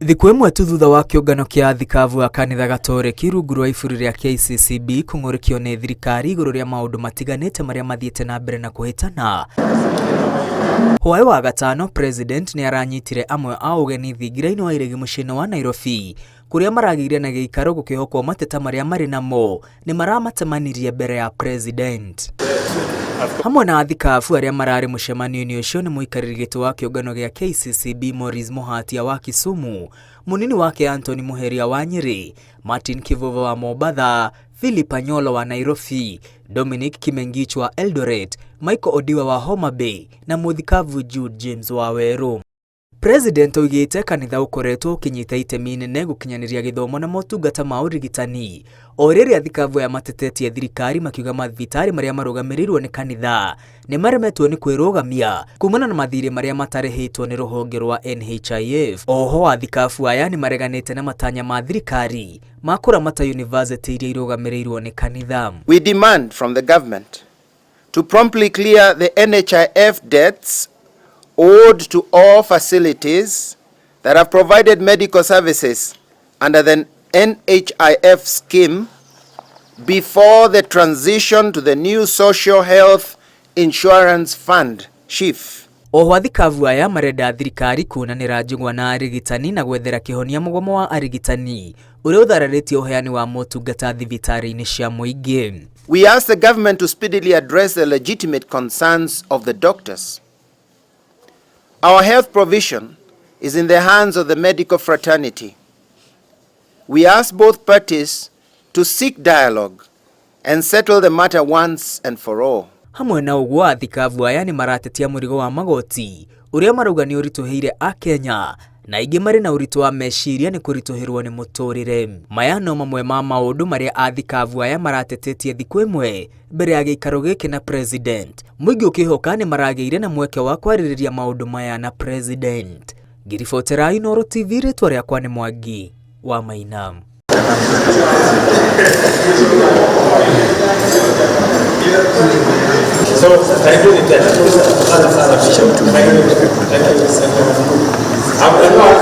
Thikũ ĩmwe tu thutha wa kĩũngano kĩa athikabu a kanitha gatoreki rungu rwa iburi rĩa KCCB kũng'ũrĩkio nĩ thirikari igũrũ rĩa maũndũ matiganĩte marĩa mathiĩte na mbere na kũhĩtana. Hwaĩ wa gatano president nĩ aranyitire amwe a ũgeni thingira-inĩ wa iregi mũciĩ-inĩ wa Nairobi kũrĩa maragĩire na gĩikaro gũkĩhokwo mateta marĩa marĩ namo nĩ maramatemanirie mbere ya president. Hamwe na athikabu arĩa mararĩ mũcemanio-inĩ ũcio nĩ mũikarĩri gĩtĩ wa kĩũngano gĩa KCCB Maurice Muhatia wa Kisumu, mũnini wake Anthony Muheria wa Nyeri, Martin Kivuva wa Mombatha, Philip Anyolo wa Nairobi, Dominic Kimengich wa Eldoret, Michael Odiwa wa Homa Bay na mũthikabu Jude James wa Weru. President oigĩte kanitha ũkoretwo ũkĩnyita itemi inene gũkinyanĩria gĩthomo na motungata ma ũrigitani o rĩrĩa thikabu aya matetetie thirikari makiuga mathibitarĩ marĩa marũgamĩrĩirwo nĩ kanitha nĩ maremetwo nĩ kwĩrũgamia kumana na mathirĩ marĩa matarĩhĩtwo nĩ rũhonge rwa NHIF. Oho athikabu aya nĩ mareganĩte na matanya ma thirikari ma kũramata university iria irũgamĩrĩirwo nĩ kanitha. We demand from the government to promptly clear the NHIF debts owed to all facilities that have provided medical services under the NHIF scheme before the transition to the new Social Health Insurance Fund, SHIF. Oho athikabu aya marenda thirikari kuonanĩra njũng'wa na arigitani na gwethera kĩhonia mũgomo wa arigitani ũrĩa ũthararĩtie ũheani wa motungata thibitarĩ-inĩ cia mũingĩ. We ask the government to speedily address the legitimate concerns of the doctors. Our health provision is in the hands of the medical fraternity. We ask both parties to seek dialogue and settle the matter once and for all. Hamwe na ũguo athikabu aya nĩ maratetia mũrigo wa magoti ũrĩa marauga nĩ ũritũhĩire akenya na aingĩ marĩ na ũritũ wa meciria nĩ kũritũhĩrwo nĩ mũtũrĩre. Maya no mamwe ma maũndũ marĩa athikabu aya maratetetie thikũ ĩmwe mbere ya gĩikaro gĩkĩ na president. Mũingĩ ũkĩhoka nĩ maragĩire na mweke wa kwarĩrĩria maũndũ maya na president. Ngiribotera Inooro TV, rĩtwa rĩakwa nĩ Mwangi wa Maina. So, karibuni tena. Asante sana. Thank you. Thank you.